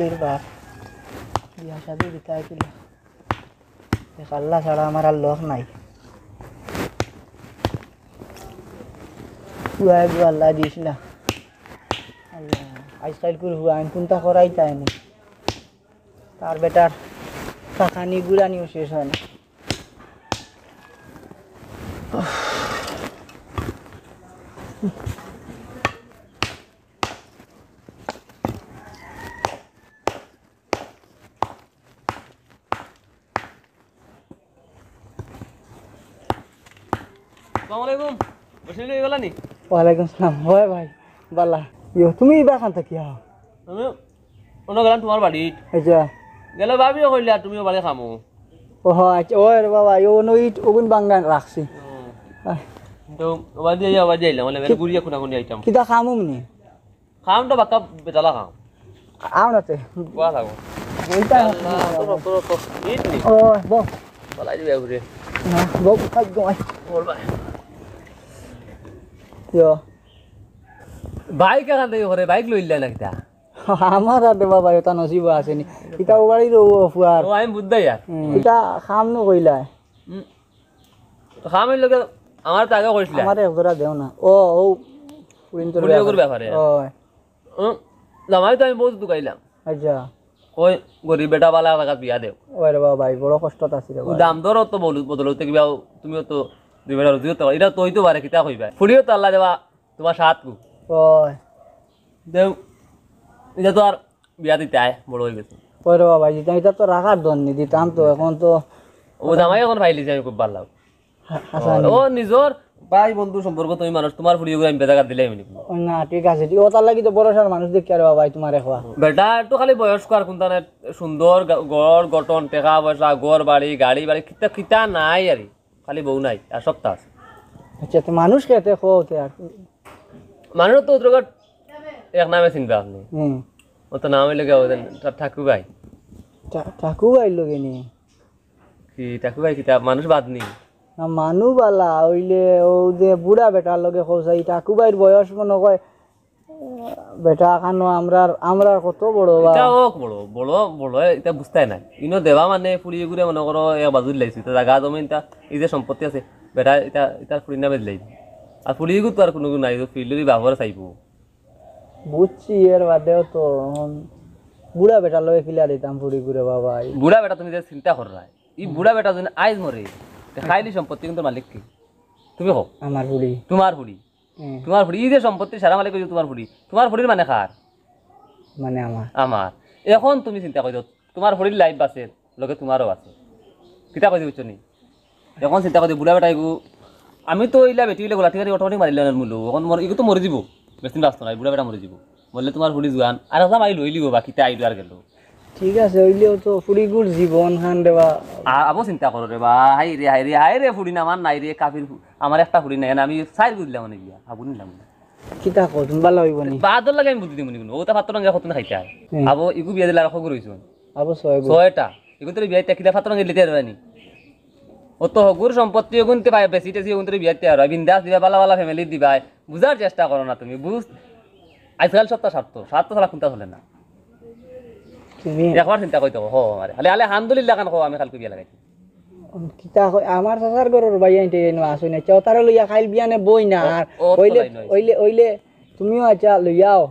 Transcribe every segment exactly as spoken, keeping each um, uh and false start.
এর বাপ, বিয়া শাদি দিতা কিলা? এক আল্লাহ ছাড়া আমার আর লোক নাই। ফুয়া এগু আল্লাহ দিস না। আল্লাহ, আজকাল কুর ফুয়া আমি কুন্তা করাইতায় নি। তার বেটার চাকানি গুড়ানিও শেষ অয় না। আসসালামু আলাইকুম। বসে রয়ে গেলা নি? ওয়ালাইকুম সালাম। ওই ভাই, বালা। ইয়ো, তুমি ইবা খান থাকি আও? আমি অন্য গেলাম তোমার বাড়িত। আচ্ছা। গেলে ভাবিও কইলে আর তুমিও বাড়ি খামো। ও আচ্ছা, ওই রে বাবা, ইয়ো, অন্য ইট ওগুন বাঙ্গান রাখছি। হুম। আহ। তো ওবাদি আইয়া, ওবাদি আইলাম, মানে, কি-, ঘুরিয়া খুনা খুনি আইতাম। কিতা খামু নি? খাম তো বাক্কা বেতালা খাম। আও না তে। কোয়া থাকো। বইতা আল্লাহ, তো রক্ত, রক্ত। ইট নি? ও, বউ। বলাই দিবে ঘুরে। না, বউ, খাই ঘুমাই। বল ভাই। ইয়ো। বাইক এখান থেকে করে, বাইক লইলা না কিতা? আমার আর রে বাবা, ওটা নসিব আছে নি। ইটা ও বাড়ির ও ফুয়ার। ও, আমি বুঝতে ইয়ার। হুম, ইটা খাম নু কইলা। হুম। তো খামের লগে আমার তো আগে কইছিলা। আমারে এক জোড়া দেও না। ও, ও, পুরিন্তর পুরিন্তর ব্যাপারে। ব্যাপারে। ও। হুম, জামাই তো আমি বহুত দুকাইলাম। আচ্ছা। কই গরিব বেটা বালা জাগাত বিয়া দেও। ওরে বাবা ভাই, বড় কষ্টত আছি রে ও ভাই। দাম দর তো বদল-, বদলতে কিবা তুমিও তো দুই বেটা রুজি করতে পারো। এটা তো হইতে পারে, কিতা কইবা? ফুড়িও তো আল্লাহ দেওয়া তোমার সাত গু। ওই। দেও, এটা তো আর বিয়া দিতে আয়, বড় হয়ে গেছে। ওরে বাবা, দিতাম, এটা তো রাখার ধন নি, দিতাম তো, এখন তো ও জামাই এখন পাইলিছে, আমি খুব ভালো লাগবো। হা-, হাসানি। ও, নিজর ভাই বন্ধু সম্পর্ক তুমি মানুষ, তোমার ফুড়ি ওগুলো আমি বেজাগাত দিলে আমি নিব। ও না, ঠিক আছে, ঠিক, ও তার লাগি তো ভরসার মানুষ দেখি আর বাবা, তোমার একবার। বেটা, একটু খালি বয়স্ক আর কোনটা না, সুন্দর গ-, ঘর গঠন, টেকা পয়সা, ঘর বাড়ি, গাড়ি বাড়ি, কিতা কিতা নাই আর কি। খালি বউ নাই, আর সবটা আছে। আচ্ছা, তো মানুষ খেতে খোতে আর মানুষ তো উত্তরগড় এক নামে চিনবে আপনি। হুম। ও তো নাম হইলে গিয়ে ওদের ঠা-, ঠাকু ভাই। ঠা-, ঠাকু ভাই লগে নি? কি ঠাকু ভাই কিতা মানুষ বাদ নি? না, মানু বালা হইলে ও যে বুড়া বেটার লগে খোঁজাই, ঠাকু ভাইর বয়স মনে হয় বেটা খানো আমরার, আমরার কত বড় বা? এটা হোক বড়, বড়, বড়, এটা বুঝতে নাই। ইনো দেওয়া মানে ফুড়ি এগুরে মনে করো এক বাজু দিলাইছি, তো জাগা জমিন তা এই যে সম্পত্তি আছে, বেটা এটা, এটা ফুড়ির নামে দিলাই। আর ফুড়ি এগুর তো আর কোনো নাই, তো ফিল্ডেরই বাবর চাইবো। বুঝছি, এর বাদেও তো এখন বুড়া বেটার লগে কিলা দিতাম ফুড়ি ঘুরে বাবা। বুড়া বেটা তুমি যে চিন্তা কররায়, ই হুম। বুড়া বেটা যদি আইজ মরে, তে খাইলি সম্পত্তি কিন্তু মালিক কি? তুমি কও। আমার ফুড়ি। তোমার ফুড়ি। হুম। তোমার ফুড়ি, এই যে সম্পত্তি সারা মালিক হইছে তোমার ফুড়ি। তোমার ফুড়ির মানে কার? মানে আমার। আমার। এখন তুমি চিন্তা করি দাও, তোমার ফুড়ির লাইফ আছে, লগে তোমারও আছে। কিতা কইছি বুঝছো নি? এখন চিন্তা করি বুড়া বেটা এগু, আমি তো ইলা বেটি হইলে গোলাটি গাড়ি অটোমেটিক মারিলে মূল্য। এখন মর-, এগু তো মরে দিব। বেশি দিন বাঁচতো নাই, বুড়া বেটা মরে দিব। মরলে তোমার ফুড়ি জুয়ান, আর একটা মাই লই লিব বাকিতে আইডু আর গেল। ঠিক আছে, হইলেও তো ফুড়িগুর জীবন হান রে বা। আ-, আবো চিন্তা করো রে বা, হাই রে, হাই রে, হাই রে, ফুড়ি না আমার নাই রে, কাফির ফু-, আমার একটা ফুড়ি নাই, আমি সাইর বুঝলাম অনেক গিয়া, আগুন নিলাম না। কিতা কও, তুমি ভালো হইব নি? বাদর লাগে আমি বুদ্ধি দিমু নি কোনো, ওটা পাত্র রঙে কত না খাইতে হয়। হুম। আবো ইগু বিয়া দিলে আর খগুর হইছো। আবো ছয় গু। ছয়টা। ইগুন তোর বিয়া ইতা কিতা পাত্র রঙে লিতে পারবে নি? ও তো হগুর সম্পত্তি ওগুন তে পায়, বেশি টেশি ওগুন তোর বিয়া দিতে পারবে। বিন্দাস দিবা, বালা বালা ফ্যামিলি দিবা। বুঝার চেষ্টা করো না তুমি, বুঝ। আজকাল সবটা স্বার্থ, স্বার্থ ছাড়া কোনটা চলে না। তুমি একবার চিন্তা করতে হো আমারে। খালি আলে আলহামদুলিল্লাহ খান কও, আমি কালকে বিয়া লাগাইছি। কিতা কই, আমার চাচার ঘরর ভাই আনতে এনো আসো না। চাও তারে লইয়া খাইল বিয়ানে বই না। ও, আর ও তো ওইলে, লাই নয়। ওইলে, ওইলে তুমিও আচ্ছা লইয়াও।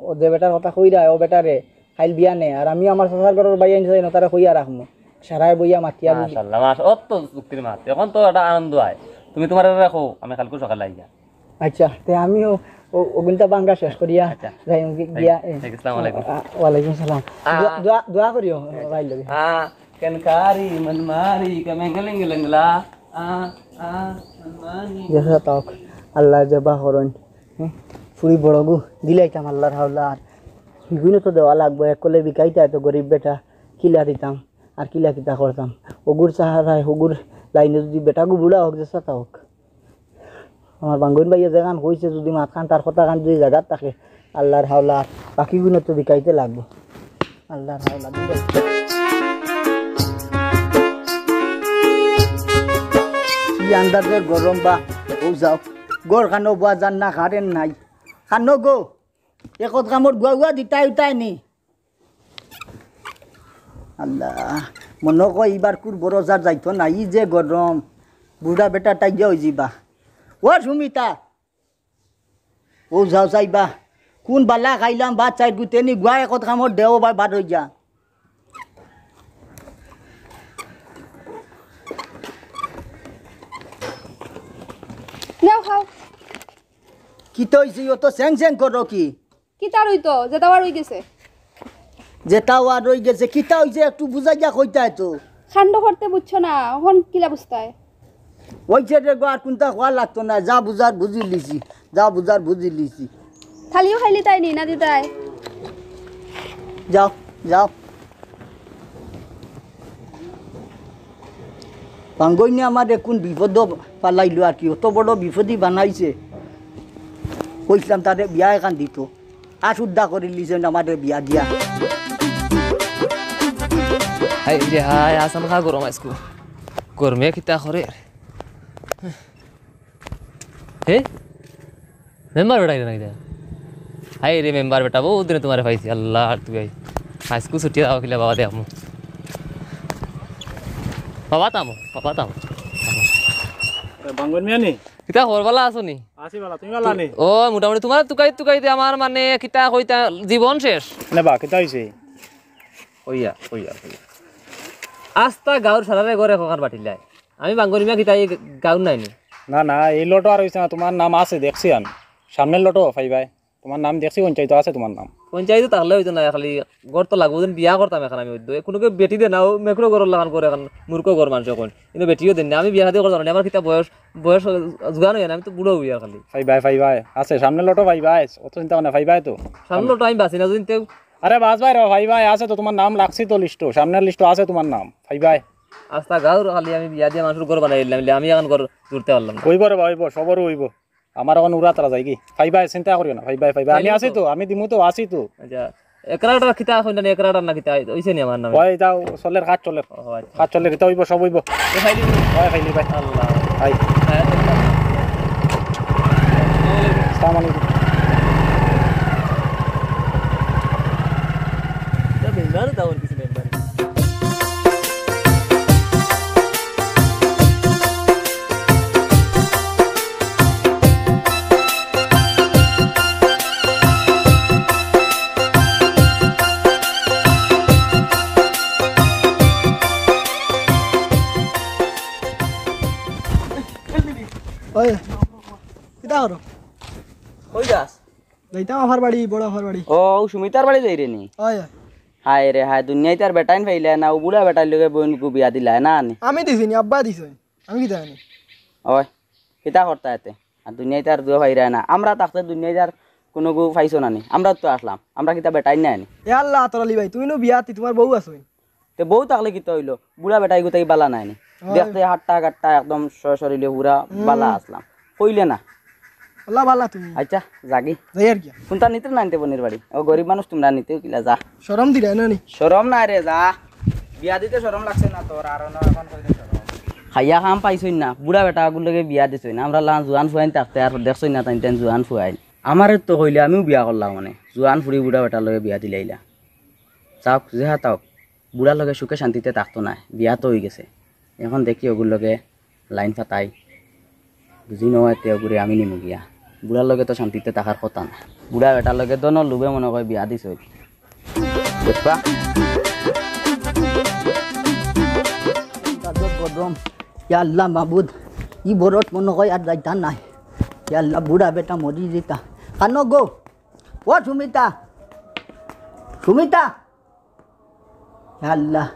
ও যে বেটার কথা কইরা, ও বেটারে খাইল বিয়ানে। আর আমিও আমার চাচার ঘরর ভাই আনতে এনো তারে কইয়া রাখমু। সারায় বইয়া মাতিয়া বুঝি। মাশাআল্লাহ, মাশ-, ও তো যুক্তির মাত। এখন তো একটা আনন্দ হয়। তুমি তোমার রাখো, আমি কালকে সকালে আইয়া। আচ্ছা, তে আমিও ও-, ওগুনটা বাঙ্গা শেষ করিয়া আচ্ছা। যাই, গি-, গিয়া, এ। ঠিক, আসসালামু আলাইকুম। আ, ওয়ালাইকুম সালাম। আ, দোয়া, দোয়া, দোয়া করিও, আ, ভাই লগে। আ, কেন কারি মন মারি, কে মেঙ্গলিং গিলং গিলা। আ, আ, মন মারি। দেখা তাক, আল্লাহ জবা করইন। হুম? ফুড়ি বড় গু, দিলাইতাম আল্লাহর হাওলা আর। হিগুনে তো দেওয়া লাগবো, এক কলে বিকাইতা এত গরিব বেটা, কিলা দিতাম, আর কিলা কিতা করতাম। ওগুর সাহারায়, ওগুর লাইনে যদি বেটা গু বুড়া হোক, যে সাতা হোক। আমার বাঙ্গুইন ভাইয়ে যেখান কইছে, যদি মাতখান তার কথাখান যদি জাগাত থাকে, আল্লাহর হাওলা, বাকি গুণে তো বিকাইতে লাগবো। আল্লাহর হাওলা, বিকাইতে। কি আন্দাজের গরম বা, ও যাও, গড় খানো বুয়া যান না, কারেন্ট নাই। খানো গো, এ কত কামড় গুয়া গুয়া দিতাই উতাই নি। আল্লাহ, মনো কয় ইবার কুর বড় যার যাইতো না, ই যে গরম, বুড়া বেটা টাইগা অইযিবা। ও সুমিতা, ও যাও যাইবা, কুন বালা খাইলাম বা চাইর গুতেনি গুয়া একত কামড় দেও বা বাদ অইযা। নেও খাও। কিতা অইছে? অত স্যাং স্যাং করো কি? কিতা রইতো, যেটা আর রই গেছে। যেটা আর রই গেছে, কিতা অইছে একটু বুঝাইয়া কইতায় তো। কাণ্ড করতে বুঝছো না, অখন কিলা বুঝতায়? অইছে রে গো, আর কুনতা কওয়া লাগতো না, যা বুঝার বুঝিলিছি, যা বুঝার বুঝিলিছি। থালিও খাইলিতায় নি, না দিতায়? যাও, যাও। বাঙ্গইনে আমারে কুন বিপদো ফালাইলো আর কি, অত বড় বিপদি বানাইছে। কইছলাম তারে বিয়া এখান দিতো, আশ উদ্দা করিলিছে আমারে বিয়া দিয়া। হায় রে হায়, আসাম খা গরম আইজকু। গরমে কিতা করে? হে? মেম্বার বেটা আইলা না কিতা? হায় রে মেম্বার বেটা, বউত দিনে তুমারে পাইছি, আল্লাহ, আর তুই আই। আইজকু ছুটি দাও কিলা বাবা দে আমু। বাবা তামো, বাবা তামো। বাঙ্গন মিয়া নি? কিতা খবর, বালা আছো নি? আছি বালা, তুমি বালা নি? ও, মোটামুটি তুমার তুকাই তুকাইতে আমার মানে কিতা কইতা জীবন শেষ। নে বা, কিতা অইছে? কইয়া, কইয়া, কইয়া। আস্তা গাউর সারারে ঘরে খোকার বাটিলাই। আমি বাঙ্গরি মিয়া কিতা এই গাউর নায়নি? না, না, এই লটো আর অইছে না, তুমার নাম আছে, দেখছি আমি। সামনের লটো পাইবায়, তুমার নাম দেখছি, পঞ্চায়েতো আছে তুমার নাম। পঞ্চায়েতো থাকলে অইতো না, খালি ঘর তো লাগবো, যেন বিয়া করতাম এখন আমি অইতো। কুনু কেউ বেটি দে না, ও মেকরো ঘরর লাখান করে এখন, মূর্খ ঘর মানুষ এখন। কিন্তু বেটিও দেন না, আমি বিয়া শাদি করতাম না, আমার কিতা বয়স, বয়স জুয়ান অইয়া না, আমি তো বুড়া অইয়া খালি। পাইবায়, পাইবায়, আছে সামনের লটো পাইবায়, অত চিন্তা ভাবনা পাইবায় তো। সামনের লটো আমি বাঁচি না, যদি তেউ আরে বাস ভাই রে, পাইবায়, আছে তো, তুমার নাম লাগছে তো লিস্টো, সামনের লিস্টো আছে তুমার নাম, পাইবায়। আস্তা গাউর খালি আমি বিয়া দিয়া মানুষর ঘর বানাই দিলাম, আমি এখন ঘর জুড়তে পারলাম না। অইবো রে বা, অইবো, সবরও অইবো। আমার এখন উড়া তারা যাইগি। পাইবায়, চিন্তা করিও না, পাইবায়, পাইবায়। আমি পাইলে আছি তো। তো, আমি দিমু তো, আছি তো। আচ্ছা, একরাটার কিতা কইলা নি, একরাটার না কিতা, অইছে নি আমার নামে? ওই যাও, চলের, কাজ চলের। ও, আচ্ছা। কাজ চলের, ইতা অইবো, সব অইবো। এ খাইলি? ওই খাইলি ভাই। আল্লাহ। ভাই। আসসালামু আলাইকুম। এটা মেম্বার, তাও আর কিছু মেম্বার। ওই, কিতা করো? কই যাস? যাইতাম আফার বাড়ি, বড় আফার বাড়ি। ও, ও সুমিতার বাড়ি যাইরে নি? ওই। হায় রে হায়, দুনিয়াইত আর বেটাইন পাইলায় না, ও বুড়া বেটাইর লগে বইনগু বিয়া দিলায় না নি? আমি দিছি নি, আব্বা দিছে। আমি কিতা জানি? ওই, কিতা করতা এতে? আর দুনিয়াইত আর দুয়া পাইরায় না। আমরা থাকতে দুনিয়াইত আর কুনুগু পাইছো না নি? আমরা তো আসলাম। আমরা কিতা বেটাইন নায় নি? এ আল্লাহ, আতর আলী ভাই, তুমি নু বিয়াতি, তুমার বউ আছে? তে বউ থাকলে কিতা অইলো? বুড়া বেটাইগু তাই বালা নায় নি? ওই। দেখতে হাট্টা কাট্টা একদম শ-, শরীরে পুরা হুম। বালা আসলাম। কইলে না। আল্লাহ বালা তুমি। আচ্ছা, যাগি। যাই আর কি। কুনতা নিতে না নিতে বইনর বাড়ি? ও গরিব মানুষ তুমরা নিতেও কিলা যা। শরম দিরায় না নি? শরম নায় রে, যা। বিয়া দিতে শরম লাগছে না তোর, আর অনো এখন কইলে শরম। খাইয়া কাম পাইছইন না, বুড়া বেটাগুর লগে বিয়া দিছইন না। আমরা লান জুয়ান ফুয়াইন থাকতে আর দেখছইন না তাইন তাইন জুয়ান ফুয়াইন। আমারে তো কইলে আমিও বিয়া করলাম মানে। জুয়ান ফুড়ি বুড়া বেটার লগে বিয়া দিলাইলা। চাউক, যেহা তাউক, বুড়ার লগে সুখে শান্তিতে থাকতো নায়, বিয়া তো অইগেছে। এখন দেখি ওগুর লগে লাইন ফাতাই, বুঝি নয় তে ওগুরে আমি নিমু গিয়া। বুড়ার লগে তো শান্তিতে থাকার কথা না। বুড়া বেটার লগে ধনর লোভে মনো কয় বিয়া দিছইন। বুঝবা? গরম। ইয়া আল্লাহ মাবুদ, ই বরত মনো কয় আর যাইতা নায়। ইয়া আল্লাহ, বুড়া বেটা মরি যিতা। কানো গো? ও সুমিতা, সুমিতা, ইয়া আল্লাহ,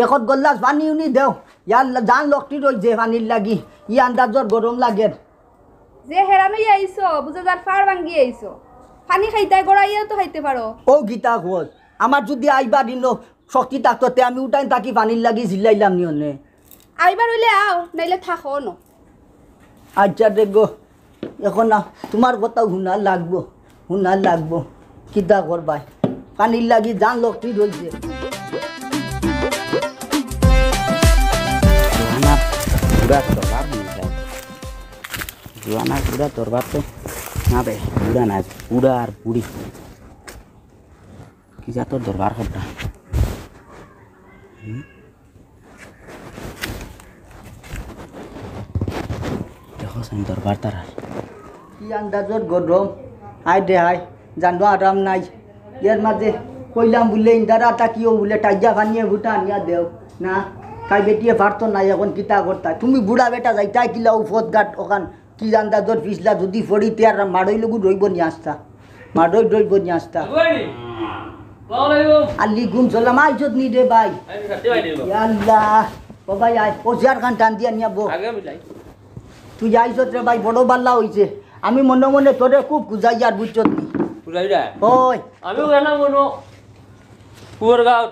একত গল্লাস পানি উনি দেও। ইয়া আল্লাহ, জান লকটি রইছে পানির লাগি, ই আন্দাজর গরম লাগের। যে হেরান অইয়া আইছো, বুঝা যার ফাড় ভাঙ্গি আইছো। পানি খাইতায় গড়াইয়াও তো খাইতে পারো। ও গীতা খোঁজ, আমার যদি আইবার দিন শক্তি থাকতো, তে আমি উঠাইন থাকি পানির লাগি জিল্লাইলাম নি অনে। আইবার অইলে আও, নাইলে থাকো ন। আচ্ছা দেখো, এখন না, তুমার কথা হুনা লাগবো, হুনা লাগবো। কিতা করবায়? পানির লাগি জান লকটি রইছে। জুয়ানা বুড়া দরবার নি যায়। জুয়ানা বুড়া দরবার তো না বে, বুড়া না, বুড়া আর বুড়ি। কি জাতর দরবার হতা? দেখো সাইন দরবার তারার। কি আন্দাজর গরম, হায় রে হায়, জানো আরাম নাই। এর মাঝে কইলাম বুলে ইন্দারা তাকিও বুলে টাইজা পানিয়ে ফুটা আনিয়া দেও। না, তাই বেটিয়ে পারতো না, এখন কিতা করতা? তুমি বুড়া বেটা যাইতায় কিলা উফত ঘাট ওখান, কি আন্দাজর পিছলা যদি ফড়ি তে আর মাড়ই লগু রইব নি আস্তা, মাড়ই রইব নি আস্তা। আলাইকুম সালাম, আইছত নি রে ভাই? ইয়া আল্লাহ, ও ভাই আয়, ও চেয়ার খান টান দিয়া নিয়া বো। তুই আইছত রে ভাই, বড় বাল্লা হইছে। আমি মনে মনে তোরে খুব খুঁজাইয়ার, বুঝছত নি? খুঁজাইরা? ওই। আমিও গেলাম মনো কুয়ারগাঁও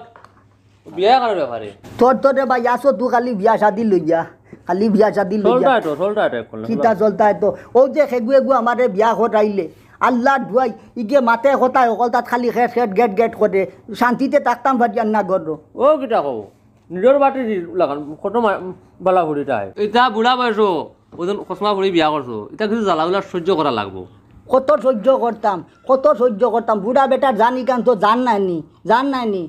বিয়া করার ব্যাপারে। তোর তোরে ভাই আসো তুই খালি বিয়া শাদি লইয়া, খালি বিয়া শাদি লইয়া। চলটা এটো, চলটা এটো করলে। কিতা চলতা এতো? ও যে খেগু এগু আমারে বিয়া করাইলে, আল্লাহর দুয়াই, ইগে মাতে কথায় অকল তাত খালি খেট খেট গেট গেট করে, শান্তিতে থাকতাম পারি আর না গরো। ও কিতা কও? নিজর বাটি দি লাগান, কত মা-, বালা ফুড়িটা হয়। ইতা বুড়া বয়সো, ওজন খসমা ফুড়ি বিয়া করছো, ইতা কিছু জ্বালাউলা সহ্য করা লাগবো। কত সহ্য করতাম, কত সহ্য করতাম, বুড়া বেটার জানি কান তো জান নাইনি, জান নাইনি।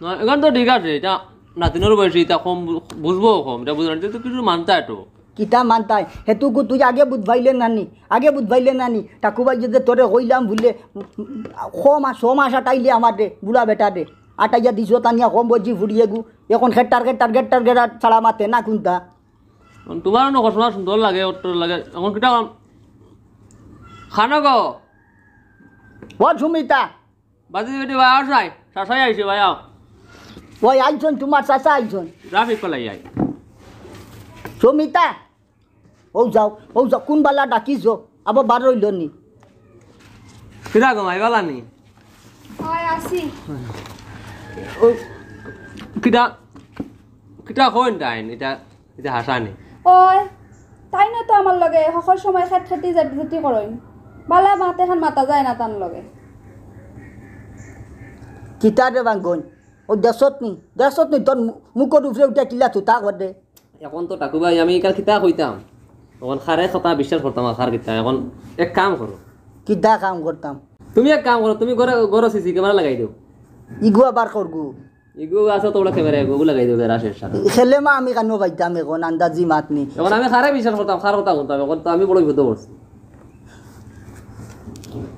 না, এখন তো ঠিক আছে, ইতা নাতিনর বয়সে, ইতা কম বু-, বুঝবো কম, ইতা বুঝবো না, ইতা তো কিছু মানতা এটো। কিতা মানতায়? হেতুকু তুই আগে বুঝ পাইলে নানি, আগে বুঝ পাইলে নানি। টাকু ভাই যদি তোরে কইলাম বুলে, কম আ-, ছ মাস আটাইলে আমার রে, বুড়া বেটা রে। আটাইয়া দিছো তানিয়া কম বয়সী ফুড়িয়ে গু। এখন খেট্টার খেট্টার খেট্টার খেট্টার ছাড়া মাতে না কুনতা। এখন তোমার অন্য ঘটনা সুন্দর লাগে, অত লাগে। এখন কিতা কম? খানো গো? ও সুমিতা। বাজি বেটি ভাই, আর চাই, চাচাই আইছে ভাই, আও। ওই আইছন, তোমার চাচা আইছন। ট্রাফিক কলাই আই। সুমিতা, ও যাও, ও যাও, কোন বালা ডাকিছো? আবার বার রইল নি? কিতা গো মাই, বালা নি? হয়, আছি। ও, কিতা, কিতা কইন তাইন, ইতা, ইতা হাসানি। ওই, তাইন তো আমার লগে হকল সময় খেট খেটি জেট জেটি করইন। বালা মাত এখান মাতা যায় না তান লগে। কিতা রে বাঙ্গন? ও দেখছত নি? দেখছত নি? তোর মু-, মুখর উপরে উঠে কিলা তুতা করে। এখন তো টাকু ভাই, আমি কাল কিতা কইতাম? এখন খারে কথা বিশ্বাস করতাম, আর খার কিতা? এখন এক কাম করো। কিতা কাম করতাম? তুমি এক কাম করো, তুমি ঘরে, ঘরে সিসি ক্যামেরা লাগাই দেও। ইগু আবার করগু। ইগু আছে তো ওলা ক্যামেরা, ইগু লাগাই দেও, রাশের সাথে। খেলে মা আমি কানো পাইতাম এখন, আন্দাজি মাত নি। এখন আমি খারে বিশ্বাস করতাম, খার কথা বলতাম, এখন তো আমি বড় বিপদে পড়ছি।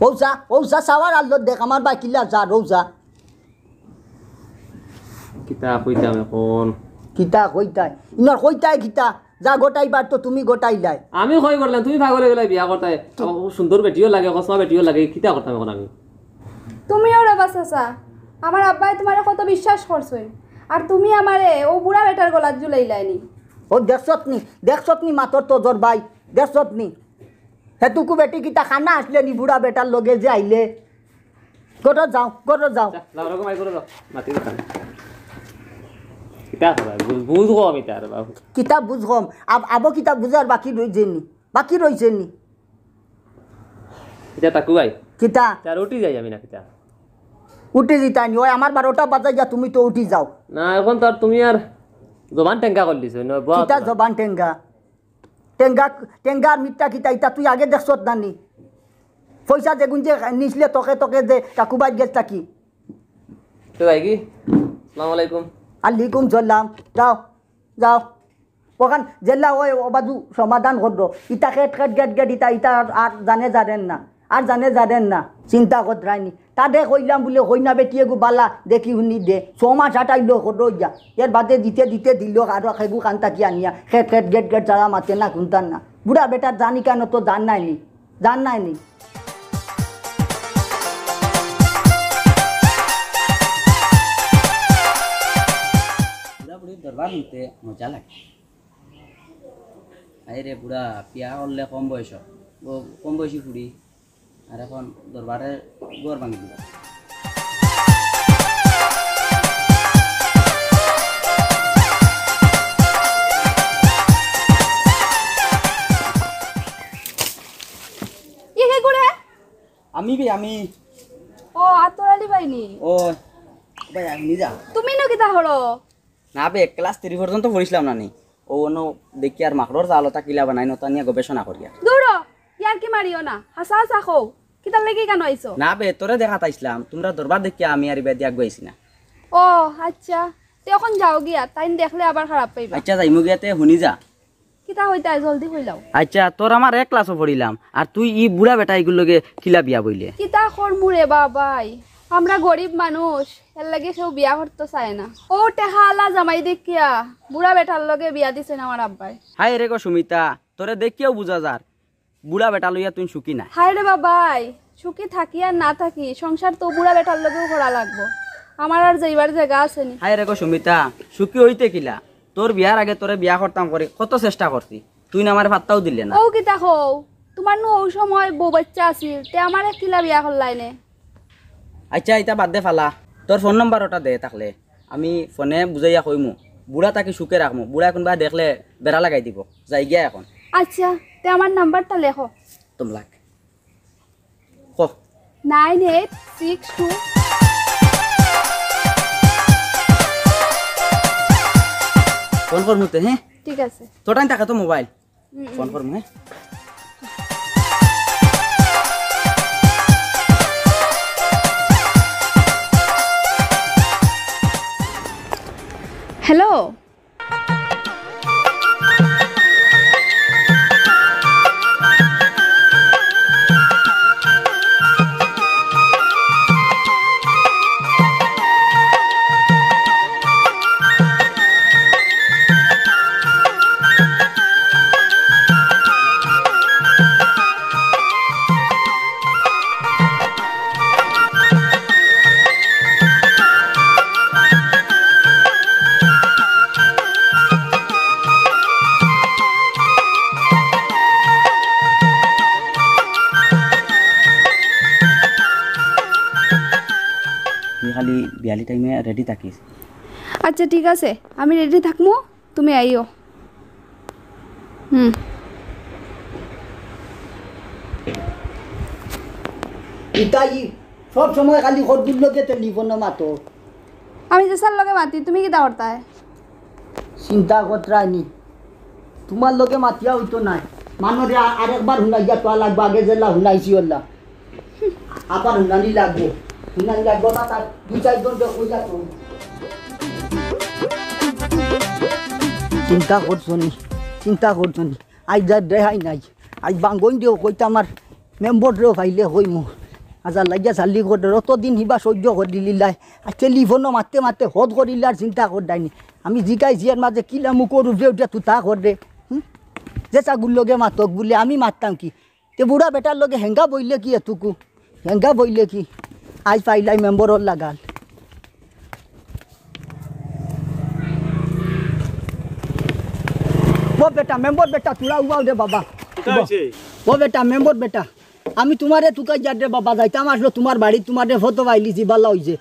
ও যা, ও যা, সাওয়ার আল্লো দেখ, আমার বাই কিলা যা, ও যা। কিতা কইতাম এখন? কিতা কইতায়? ইনার কইতায় কিতা? যা গোটাইবার তো তুমি গোটাইলায়। আমি কই করলাম, তুমি পাগল হয়ে গেলে বিয়া করতায়। ও সুন্দর বেটিও লাগে, কসমা বেটিও লাগে, কিতা করতাম এখন আমি? তুমিও রে বা চাচা, আমার আব্বায় তোমারে কত বিশ্বাস করছইন, আর তুমি আমারে ও বুড়া বেটার গলাত ঝুলাইলায় নি। ও দেখছত নি, দেখছত নি মাতর তো জোর ভাই, দেখছত নি? হেতুকু বেটি কিতা খানা আসলে নি বুড়া বেটার লগে যে আইলে? গরো যাও, গরো যাও। যা, যাও, ওরকম আই করে যাও। মাটি দোকান। কিতা খাবা? বুঝ, বুঝ কম ইতা রে বাবু। কিতা বুঝ কম? আব-, আবো কিতা বুঝার বাকি রইছে নি? বাকি রইছে নি? ইতা তাকু ভাই। কিতা? তার উঠি যাই আমি না কিতা? উঠি যিতা নি? ওই আমার বারোটা বাজাই যা, তুমি তো উঠি যাও। না, এখন তো আর তুমি আর জবান টেঙ্গা করলিছো, না, বল কিতা তোরা। জবান টেঙ্গা? টেঙ্গা, টেঙ্গার মিথ্যা কিতা? ইতা তুই আগে দেখছত না নি? পয়সা যেগুন যে নিছলে তকে তকে যে কাকুবাই গেছ থাকি। তো ভাই কি? আসসালামু আলাইকুম। আলাইকুম সালাম। যাও, যাও। ওখান জেলা ওই ও বাজু সমাধান করলো। ইতা খেট খেট গেট গেট ইতা, ইতা আর, আর জানে জানেন না। আর জানে জানেন না। চিন্তা কররায়নি। তারে কইলাম বুলে, "কই না বেটি এগু বালা, দেখি হুনি দে।" ছ মাস আটাইলো করো ইয়া। এর বাদে দিতে দিতে দিল, আরো খেগু কান্তা কি আনিয়া। খেট খেট গেট গেট যারা মাতে না, কুন্তার না। বুড়া বেটার জানি কেন তো জান নাইনি। জান নাইনি। বুড়া বুড়ির দরবার হুনতে মজা লাগে। আরে বুড়া, বিয়া করলে কম বয়স, ও কম বয়সী ফুড়ি, আর এখন দরবারে ঘর ভাঙি দিবা। ইয়ে কে করে? আমি বে, আমি। ও, আতর আলী ভাই নি? ও, ভাই, আমি যা। তুমি ন কিতা হলো? না বে, ক্লাস থ্রি পর্যন্ত পড়ছিলাম না নি। ও অন্য দেখি আর মাকড়র জালতা কিলা বানাই নতা নিয়ে গবেষণা করিয়া। দূর হ, ইয়ার কি মারিও না, হাসা হাসা কও, কিতার লাগি কেন আইছো? না বে, তোরে দেখাত আইছলাম, তোমরা দরবার দেখিয়া আমি আর ইবাদি আগুয়াইছি না। ও আচ্ছা, তে অখন যাও গিয়া, তাইন দেখলে আবার খারাপ পাইবা। আচ্ছা, যাইমু গিয়া, তে হুনি যা। কিতা কইতায়, জলদি কইলাও। আচ্ছা, তোর আমার এক ক্লাসো পড়িলাম, আর তুই ই বুড়া বেটা ইগুর লগে কিলা বিয়া বইলে? কিতা করমু রে বাবাই, আমরা গরিব মানুষ, এরলাগি কেউ বিয়া করতো চায় না। অউ টেকাআলা জামাই দেখিয়া বুড়া বেটার লগে বিয়া দিছইন আমার আব্বায়। হায় রে গো সুমিতা, তোরে দেখিয়াউ বুঝা যার বুড়া বেটা লইয়া তুই সুখী নায়। হায় রে বাবাই, সুখী থাকি আর না থাকি, সংসার তো বুড়া বেটার লগেউ করা লাগবো। আমার আর যাইবার জাগা আছে নি। হায় রে গো সুমিতা, সুখী অইতে কিলা? তোর বিয়ার আগে তোরে বিয়া করতাম করি কত চেষ্টা করছি, তুই না আমারে পাত্তাউ দিলে না। অউ কিতা কও? তুমার নু অউ সময় বউ বাইচ্চা আছিল, তে আমারে কিলা বিয়া করলায় নে? আচ্ছা, ইতা বাদ দে ফালা, তোর ফোন নাম্বার ওটা দে থাকলে। আমি ফোনে বুঝাইয়া কইমু, বুড়া তাকি সুখে রাখমু, বুড়ায় কুনবায় দেখলে বেড়া লাগাই দিবো। যাই গিয়া অখন। আচ্ছা, তে আমার নাম্বারটা লেখো। তুম লাগ। ক। Nine eight six two। Phone করমু তে, হ্যাঁ? ঠিক আছে। তোর টাইম থাকে তো মোবাইল। ফোন করমু, হ্যাঁ? হ্যালো। তুই খালি বিয়ালি টাইমে রেডি থাকিস। আচ্ছা, ঠিক আছে, আমি রেডি থাকমু। তুমি আইও। হুম। ইতাই সব সময় খালি খরগুর লগে টেলিফোনো মাতো। আমি যে স্যার লগে মাতি, তুমি কিতা করতায়? চিন্তা করতায় নি, তুমার লগে মাতিয়া অইতো নায়। মানুরে আ-, আরেকবার হুনাইয়া তো লাগবো, আগে যেলা হুনাইছি অলা। আবার হুনানি লাগবো, হুনানি লাগবো না, তার দুই চাইরজন যে কইয়া তো। চিন্তা করছো নি, চিন্তা করছো নি। আইজ আর রেহাই নাই। আইজ বাঙ্গইন দেও কইতা আমার মেম্বর রেও পাইলে কইমু। আজার লাগিয়া চাল্লি করে অতদিন হিবা সহ্য করিলিলাই। আর টেলিফোনো মাততে মাততে হদ করিলার চিন্তা করতায় নি। আমি জিগাইছি এর মাঝে কিলা মুখর উপরে উঠিয়া তুতা করে। হুম? যে ছাগুর লগে মাতক বুলে আমি মাততাম কি? তে বুড়া বেটার লগে হেঙ্গা বইলে কি এটুকু? হেঙ্গা বইলে কি? আইজ পাইলাই মেম্বরর লাগাল। ও বেটা, মেম্বর বেটা, তোরা উবাও রে বাবা। কিতা হইছে? ও বেটা, মেম্বর বেটা, আমি তুমারে তুকাইয়ার রে বাবা, যাইতাম আছলো তুমার বাড়িত, তুমারে ফটো পাইলিছি, ভালা অইছে।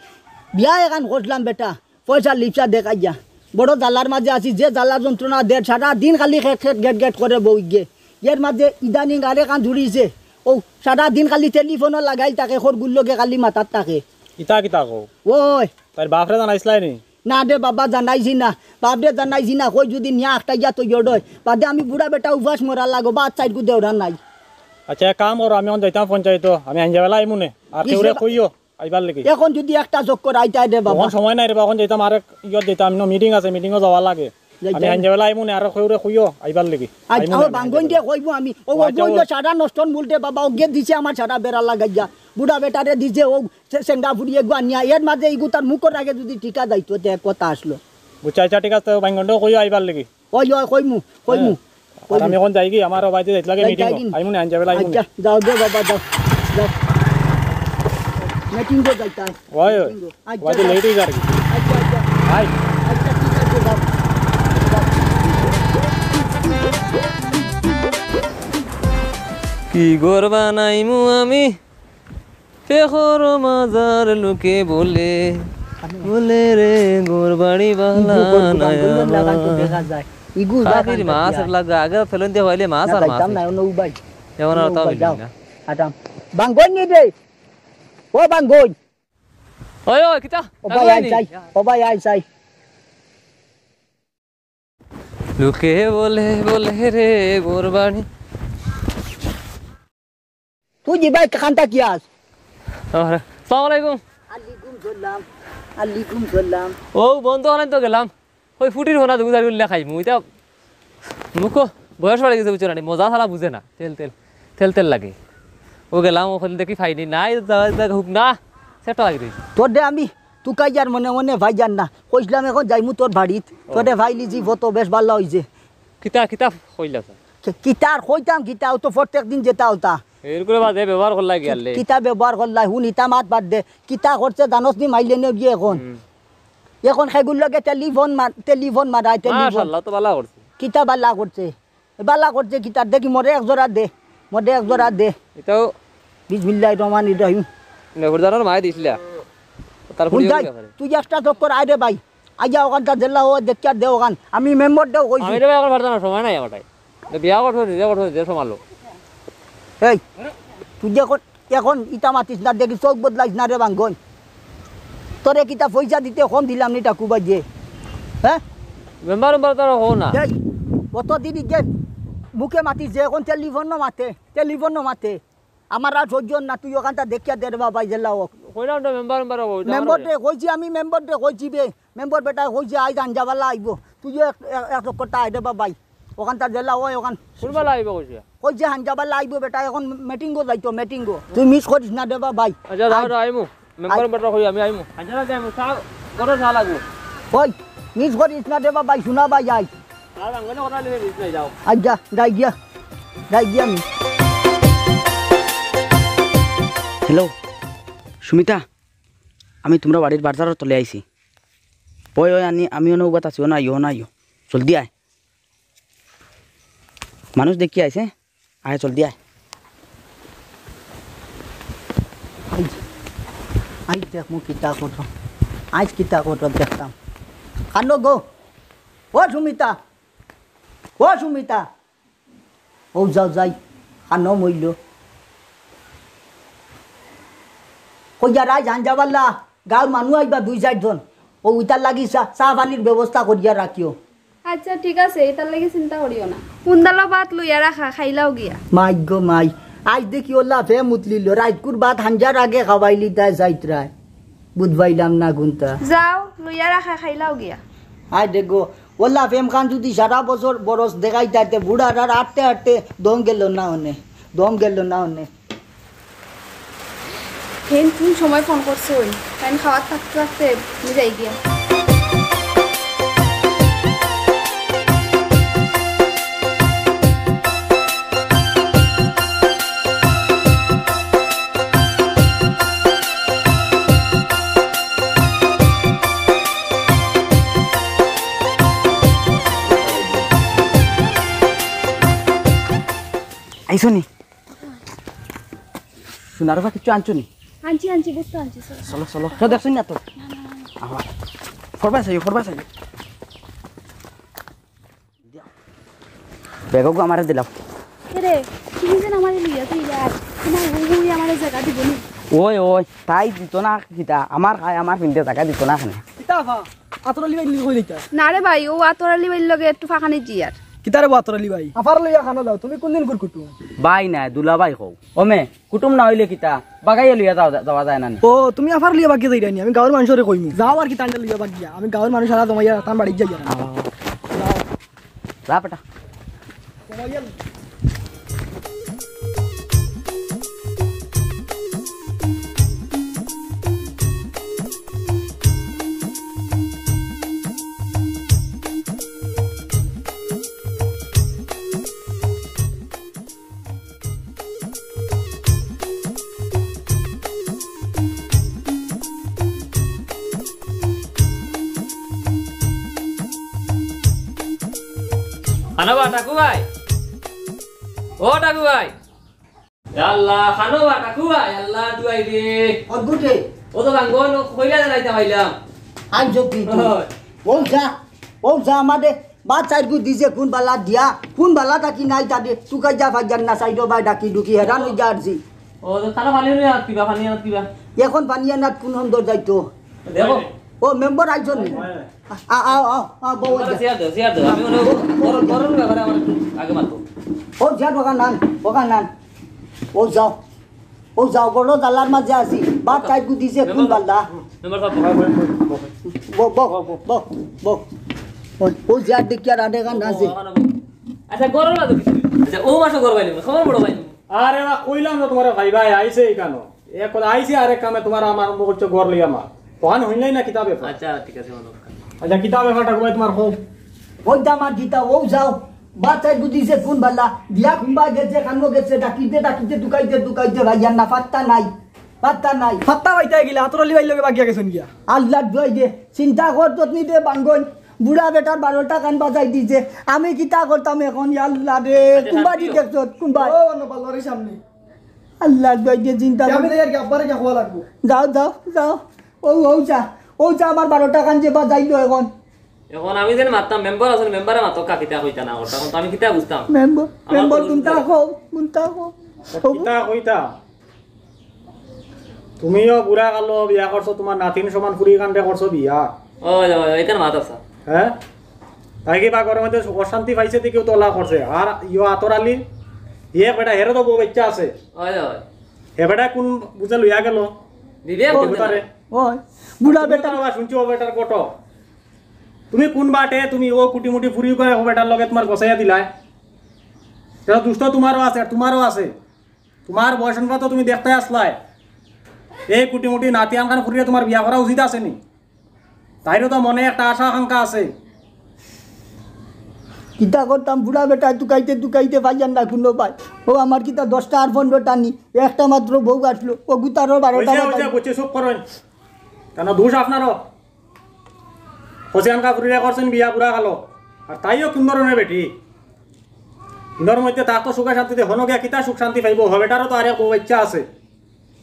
বিয়া এখান করছলাম বেটা, পয়সা লিপসা দেখাইয়া। বড় জ্বালার মাঝে আছি, যে জ্বালা যন্ত্রণা দের, সারা দিন খালি খেট খেট গেট গেট করে বউগিয়ে। এর মাঝে ইদানিং আরেকখান জুড়িছে। অউ সারা দিন খালি টেলিফোনো লাগাইল থাকে, খরগুর লগে খালি মাতাত থাকে। ইতা কিতা কও? ওই। তাইর বাপরে জানাইছলায় নি? না রে বাবা, জানাইছি না। বাপরে জানাইছি না, কই যুদি নিয়া আখটাইয়া তৈয়র অয়। বাদে আমি বুড়া বেটা উপাস মরা লাগো, ভাত চাইরগু দেওরা নাই। আচ্ছা, এক কাম করো, আমি অখন যাইতাম পঞ্চায়েতো, আমি আইঞ্জা বেলা আইমুনে। আর কিসে কেউরে বা- কইও, আইবার লাগি। অখন যুদি একটা চক্কর আইতায় রে বাবা। অখন সময় নাই রে বাবা, অখন যাইতাম আরেক ইয়ত যাইতাম, ইনো মিটিং আছে, মিটিংও যাওয়া লাগে। যাই, আমি যাই। আইঞ্জা বেলা আইমুনে, আর কেউরে কইও, আইবার লাগি। আইজ আইমুনে আমার আমি বাঙ্গইন আইঞ্জা দিয়া বেলা। কইবো আমি, ও, ও ও, আচ্ছা, ও। কইলো সারা নষ্ট মূল দে বাবা, ওগে দিছে আমার সারা বেড়া লাগাইয়া। বুড়া বেটারে দিছে, ও সে-, সেঙ্গা ফুড়িয়ে গুয়া নিয়া, এর মাঝে ইগুতার মুখর আগে যুদি টিকা যাইতো, তে এক কথা আছলো। বুঝছি, আচ্ছা, ঠিক আছে, বাঙ্গইনরে কইও আইবার লাগি। ওই, ওই, কইমু, কইমু, হ্যাঁ। আর কইমু। আমি অখন যাইগি, আমার ও বাড়িত যাইতে লাগে যাই, মিটিং। যাইগি। আইমুনে আইঞ্জা বেলা আইমুনে। আচ্ছা, যাও দে বাবা, যাও, যাও। মিটিংও যাইতায়। ওই, ওই। মিটিংও। আচ্ছা, ওই যে যাও। লেট অই যার কি? আচ্ছা, আচ্ছা। ভাই। আচ্ছা, ঠিক আছে, যাও। যাও। কি ঘর বানাইমু আমি? পেখর মাজার লোকে বলে, বলে রে ঘর বাড়ি বালা ইগু ঘর নাই বাঙ্গইন আমার। লাগান তো দেখা যায়। ইগু কাকির লাগান মাছ দেখা যায়। লাগা, আগে ফেলন দিয়া হইলে মাছ না, আর মাছ যাইতাম নাই। না, অন্য উবাই। এখন আর অন্য তাও উবাই, মিলবে যাও। না। আটাম। বাঙ্গইন নি রে। ও বাঙ্গইন। ওই, ওই, কিতা? ও ভাই, আই চাই। ও ভাই, আই চাই। লোকে বলে, বলে রে ঘর বাড়ি। তুই যে ভাই, কান্তা কি আস? আরে, আসসালামু আলাইকুম। আলাইকুম সালাম। আলাইকুম সালাম। ও বন্ধু, অখান তো গেলাম, ওই ফুটির ফোনা দুগু চারি উল্লে খাইমু। ইতা মুখো বয়স বাড়ি গেছে, বুঝছো না নি? মজা ছাড়া বুঝে না, তেল তেল, তেল তেল লাগে। ও গেলাম, ওখানে দেখি ফাইনি, নাই, যা, যা, হুক না, সেটা লাগি রইছে। তোর দে আমি তুকাইয়ার মনে মনে ভাইজান না, কইছিলাম এখন যাইমু তোর বাড়িত, তোরে ফাইলি জি ফটো বেশ ভালা অইছে। কিতা, কিতা কইলা স্যার? কি-, কিতা আর কইতাম, কিতা, ও তো প্রত্যেক দিন যেতা ওতা। এর করে বাদে ব্যবহার করলাই গিয়ালে। কিতা ব্যবহার করলাই, হুন, ইতা মাত বাদ দে। কিতা করছে জানোস নি মাইলে নিয়ে গিয়ে এখন? হুম। এখন সেগুর লগে টেলিফোন মার-, টেলিফোন মারায়, টেলিফোন। মাশাআল্লাহ, তো বালা করছে। কিতা বালা করছে? বালা করছে কিতা? দেখি, মরে এক জোড়া দে, মরে এক জোড়া দে। এটাও বিসমিল্লাহির রহমানির রহিম। নেহুরদানোর মায়ে দিছিলা। তার হুন ফুড়ি যাই, ব্যাপারে। তুই একটা চক্কর আয় রে ভাই। আইয়া ওখানটা জেলা ও দেখিয়া দে ওখান। আমি মেম্বার দেও কইছি। আমি রে ভাই, এখন পারতাম না, সময় নাই আমার তাই। তো বিয়া করছো, নিজে করছো, নিজে সামলাও। এই, তুই যে এখন, এখন ইতা মাতিস না, দেখি চোখ বদলাইস না রে বাঙ্গন। তোরে কিতা পয়সা দিতে কম দিলাম নি টাকু বাজে? হ্যাঁ? মেম্বার, মেম্বার তারা হো না। এই, অত দিন যে মুখে মাতিস যে এখন টেলিফোন মাতে, টেলিফোন মাতে। আমার আর সহ্য না, তুই ওখানটা দেখিয়া দে রে বাবা, জেলা হোক। কইলাম তো মেম্বার, মেম্বার হো, এটা মেম্বার আমার রে, কইছি আমি মেম্বার রে, কইছি বে। মেম্বার বেটায় কইছে, "আইজ আঞ্জাবালা আইবো।" তুইও এক, এক, এক চক্করটা আয় রে বাবাই। ওখানটা জেলা ওই ওখান। কোনবালা আইবো কইছে? কইছে, "আঞ্জাবালা আইবো বেটা, এখন মিটিংও যাইতো, মিটিংও।" তুই মিস করিস না রে বাবাই। আচ্ছা, যাও, আয়। যাও, আইমু। মেম্বার আয়। বেটা কই, আমি আইমু। আঞ্জাবালা যাইমু, চা, গরম চা লাগবো। ওই, মিস করিস না রে বাবাই, শোনা ভাই, আয়। আর আঙ্গলে কথা লিখে দিস না, যাও। আচ্ছা, যাই গিয়া, যাই গিয়া আমি। হ্যালো, সুমিতা, আমি তোমরা বাড়ির বাজারর তলে আইছি। ওই, ওই, আনি, আমি অনো উবাত আছি, অনো আইও, অনো আইও। জলদি আয়। মানুষ দেখি আইছে, আয়, জলদি আয়। আইজ, আইজ দেখমু কিতা করো। আইজ কিতা করো দেখতাম। কানো গো। ও সুমিতা। ও সুমিতা। ও যাও যাই। কানো মইল। কইয়ার আইজ আঞ্জাবালা। গাঁওর মানুষ আইবা দুই চাইরজন। ও ইতার লাগি চা, চা পানির ব্যবস্থা করিয়া রাখিও। আচ্ছা, ঠিক আছে, ইতার লাগি চিন্তা করিও না। কুন্দালো ভাত লইয়া রাখা, খাইলাও গিয়া। মাই গো মাই, আইজ দেখি ওলা ফেম উতলিল, রাইতকুর ভাত হাঞ্জার আগে খাওয়াইলি তাই যাইতরায়। বুঝ পাইলাম না কুন্তা। যাও, লইয়া রাখা, খাইলাও গিয়া। আয় দেখো, ওলা ফেম খান যদি সারা বছর বরস দেখাই তাইতে বুড়ার আর আটতে আটতে দম গেল না অনে, দম গেল না অনে। হেন কোন সময় ফোন করছে ওই? টাইম খাওয়ার থাকতে থাকতে আমি যাই গিয়া। আইছো নি? সোনার বা কিছু আনছো নি? আনছি, আনছি, বুঝতে আনছি, স্যার। চলো, চলো। কেউ দেখছো না তো? না, না, না। আবার। ফরবা চাইও, ফরবা চাইও। ব্যাগও আমারে দিলাও। এরে, তুমি যেন আমারে লইয়া তুই যাই। তোমার হুই হুই আমারে জায়গা দিব নি? ওই, ওই, তাই দিত না কিতা? আমার খায়, আমার পিনতে জায়গা দিত না কেনে? কিতা আফা? আতর আলী ভাই লগে কই দিতা? না রে ভাই, ও আতর আলী ভাইর লগে একটু ফাঁকানি জি আর। কিতা রে বা আতর আলী ভাই? আফার লইয়া খানো দাও, তুমি কোন দিন কুরকুটু? ভাই না, দুলা ভাই কও। ও মে, কুটুম না অইলে কিতা? বাগাইয়া লইয়া যাওয়া, যাওয়া যায় না নি? ও, তুমি আফার লইয়া বাগিয়া যাইরায় নি? আমি গাঁওর মানুষরে কইমু। যাও আর কিতা আনতে লইয়া বাগিয়া। আমি গাঁওর মানুষ সারা জমাইয়া তান বাড়িত যাইয়া। আহ। যা বেটা। খানো বা, টাকু ভাই। ও টাকু ভাই। ইয়া আল্লাহ, খানো বা, টাকু ভাই, আল্লাহ দুয়াই রে। ও গুটে। ও তো ভাঙ্গন, ও কইলা জানাইতে পাইলাম। আই জ্যোতি তুই। ওই। ও যা, ও যা আমারে। বা চাইরগু দিছে কোন বালা দিয়া, কোন বালা থাকি নাই তাতে। তুকাই যা ফাইজান না, সাইডো বাই ডাকি ডুকি হেরান অই যা আর জি। ও, তো খানা পানি নিয়ে আনতে কিবা, পানি আনতে কিবা। এখন পানি আনাত কোন হন্দর যাইতো? দেখো। ও, মেম্বার আইছো নি? আ, আ, আও, আও, আও, বউ আইয়া। চেয়ার দাও, চেয়ার দাও। আমি মনে হয় বড়, বড় ব্যাপারে আমার একটু আগে মারবো। ও, যা, বকা নান, বকা নান। ও, যাও। ও, যাও, বড় জালার মাঝে আছি। বাদ তাই গুদিছে কোন বান্দা? মেম্বার সাব, বহ, বহ, বহ। ওই, ওই যে আর দেখি আর আধা ঘন্টা আছে। আচ্ছা, গরম না তো কিছু। আচ্ছা, ও মাসে গরম পাইনি, খবর বড় পাইনি। আরে বা, কইলাম না তুমারে ভাই, ভাই আইছে ইখানো। এক কথা আইছে আরেক কামে তুমার আমার মুখ হচ্ছে গড় লইয়া মা। তখন হইলাই না কিতা ব্যাপার। আচ্ছা, ঠিক আছে, বলো। আচ্ছা, কিতা ব্যাপারটা কই তুমার খুব? ওই দামার কিতা, ও যাও। বাচ্চায় বুঝিছে কোন বালা। দিয়া কুম্বা গেছে, কানো গেছে, ডাকিতে, ডাকিতে, দুকাইতে, দুকাইতে, ভাইয়ার না পাত্তা নাই। পাত্তা নাই। পাত্তা পাইতা গিলা, আতর আলী ভাইর লগে বাগিয়া গেছইন গিয়া। আল্লার দোয়াই দে, চিন্তা কর তো নি দে বাঙ্গন। বুড়া বেটার বারোটা কান বাজাই দিছে। আমি কিতা করতাম এখন, ইয়া আল্লা রে। আচ্ছা, কুম্বা শান্তি দি হও। দেখছত, কুম্বা? ও, অন্য পাল্লার সামনে। আল্লার দোয়াই দে, চিন্তা কর। আমি যাই আর কি, আব্বারে গিয়া খোয়া লাগবো। যাও, যাও, যাও। ও, ও যা, ও যা, আমার বারোটা কান যে বাজাইলো এখন। এখন আমি যেন মারতাম, মেম্বার আছইন, মেম্বারে মাতো কা কিতা কইতা না করতা, এখন তো আমি কিতা বুঝতাম? মেম্বার, আমার মেম্বার তো কুনটা বুঝতে কও, কুনটা কও। কিতা কইতা? তুমিও বুড়া কালো বিয়া করছো, তুমার নাতিন সমান ফুরি কাণ্ডে করছো বিয়া। ওই, ওই, ওই, এখানে মাত আছে। হ্যাঁ? তাই কি বা ঘরর মধ্যে অশান্তি পাইছে, তে কেউ তলা করছে। আর ইয়ো আতর আলী, ইয়ে বেটা, হেরো তো বউ বাচ্চা আছে। ওই, ওই। হে বেটা কোন বুঝে লইয়া গেল? দিদি, ও, কোন তারে? ওই, বুড়া তুমি বেটা। তো আবার শুনছি ও বেটার কত। তুমি কোন বাটে, তুমি ও কুটিমুটি ফুরি করে ও বেটার লগে তুমার গছাইয়া দিলায়? এটা দুষ্ট তুমারও আছে, আর তুমারও আছে। তুমার বয়স অনুপাত তো তুমি দেখতে আসলায়। এই কুটিমুটি নাতি আনখান ফুরিয়ে তুমার বিয়া করা উচিত আছে নি? তাইরও তো মনে একটা আশা আকাঙ্ক্ষা আছে। কিতা করতাম, বুড়া বেটা তুকাইতে তুকাইতে পাইয়ার না কুনো ভাই। ও আমার কিতা দশটা আর পনেরোটা নি, একটা মাত্র বউ আসলো, ও গুতারও বারোটা অইছে, বাজাই। অইছে, বুঝছি, চুপ করইন। কেন দোষ আপনারও? হোসেন কাপুরিরা করছেন বিয়া বুড়া কালো, আর তাইও কোন ধরনের বেটি? ইন্দর মধ্যে তার তো সুখে শান্তিতে হনো গিয়া কিতা সুখ শান্তি পাইবো? হে বেটারও তো আরেক বউ বাচ্চা আছে।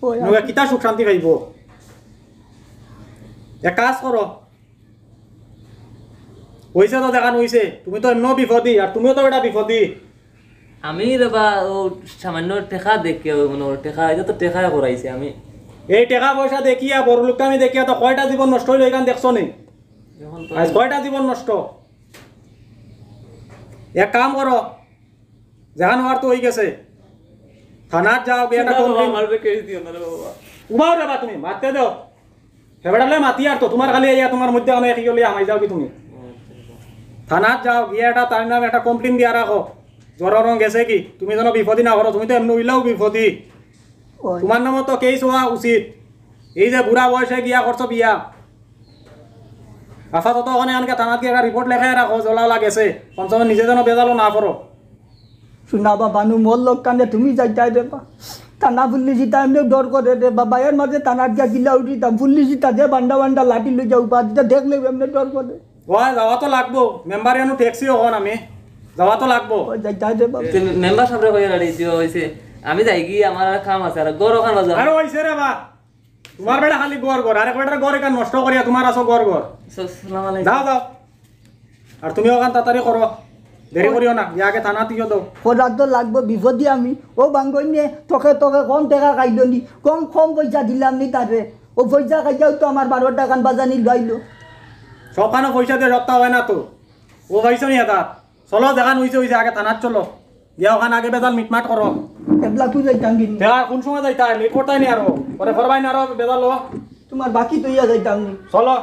ওই নগা কিতা সুখ শান্তি পাইবো? এক কাজ করো, অইছে তো দেখান অইছে, তুমি তো এমনও বিপদি, আর তুমিও তো বেটা বিপদি। আমি রে বা, ও সামান্য টেকা দেখিয়া, ও মানে, ও টেকা, এটা তো টেকায় করাইছে আমি। এই টেকা পয়সা দেখিয়া, বড় লোকটা আমি দেখিয়া তো কয়টা জীবন নষ্ট অইলো, এখান দেখছো নি? এখন তো আজ কয়টা জীবন নষ্ট? এক কাম করো, যেখান হওয়ার তো অই গেছে, থানাত যাও, গিয়া একটা না, বাবা, complain। আমার উপরে case দিও না রে বাবা। উবাও রে বা তুমি, মারতে দাও। হেবেটালে মাতি আর তো, তুমার খালি আইয়া তুমার মধ্যে অনেক ইয়ে লইয়া হামাই যাও কি তুমি? থানাত যাও, গিয়া একটা তার নামে একটা complain দিয়া রাখো। জ্বর রং গেছে কি? তুমি যেন বিপদি না করো, তুমি তো এমনি অইলেও বিপদি। ওই। তুমার নামও তো case হওয়া উচিত। এই যে বুড়া বয়সে গিয়া করছো বিয়া। আপাতত ওখানে আনকে থানাত গিয়া একটা report লেখাই রাখো, জ্বলা ওলা গেছে। কমসে কম নিজে যেন বেজালো না পড়ো। শুনা বাবা, নু মোর লোক কানে তুমি যাইতায় রে বা। থানা পুলিশ ইতা এমনি ডর করে রে বাবা। এর মাঝে থানাত গিয়া গিলা উঠিতাম, পুলিশ ইতা যে বান্ডা বান্ডা লাঠি লই যাও, বাদ ইতা দেখলে এমনি ডর করে। ওই, যাওয়া তো লাগবো। মেম্বার এনু ট্যাক্সি অখন আমি। যাওয়া তো লাগবো। ওই যাইতায় রে বাবা। তে মেম্বার সাবরে কইয়া রাড়ি দিও অইছে। আমি যাইগি, আমার আর কাম আছে, আর ঘর ওখান বাজার। আরে অইছে রে বা। তুমার বেটা খালি ঘর ঘর, আরেক বেটার ঘর এখান নষ্ট করিয়া তুমার আছো ঘর ঘর। স-, সালাম আলাইকুম। যাও, যাও। আর তুমি ওখান তাড়াতাড়ি করো, দেরি করিও না, গিয়া আগে থানাত ইয়ে দাও। করা তো লাগবো, বিপদি আমি। ও বাঙ্গইনে, তোকে, তোকে কম টেকা খাইলো নি, কম, কম পয়সা দিলাম নি তারে। ও পয়সা খাইয়াও তো আমার বারোটা কান বাজানি লইলো। সবখানো পয়সা দিয়া সপ্তাহ হয় না তো। ও পাইছো নি এটা? চলো, যেখান অইছে অইছে, আগে থানাত চলো। গিয়া ওখান আগে বেজাল মিটমাট করো। এবলা তুই যাইতাম কিন্তু। তে আর কোন সময় যাইতায়? লেট করতায় নি আরো। পরে করবায় না আরো বেজাল লো। তুমার বাকি তো ইয়া যাইতাম নি। চলো।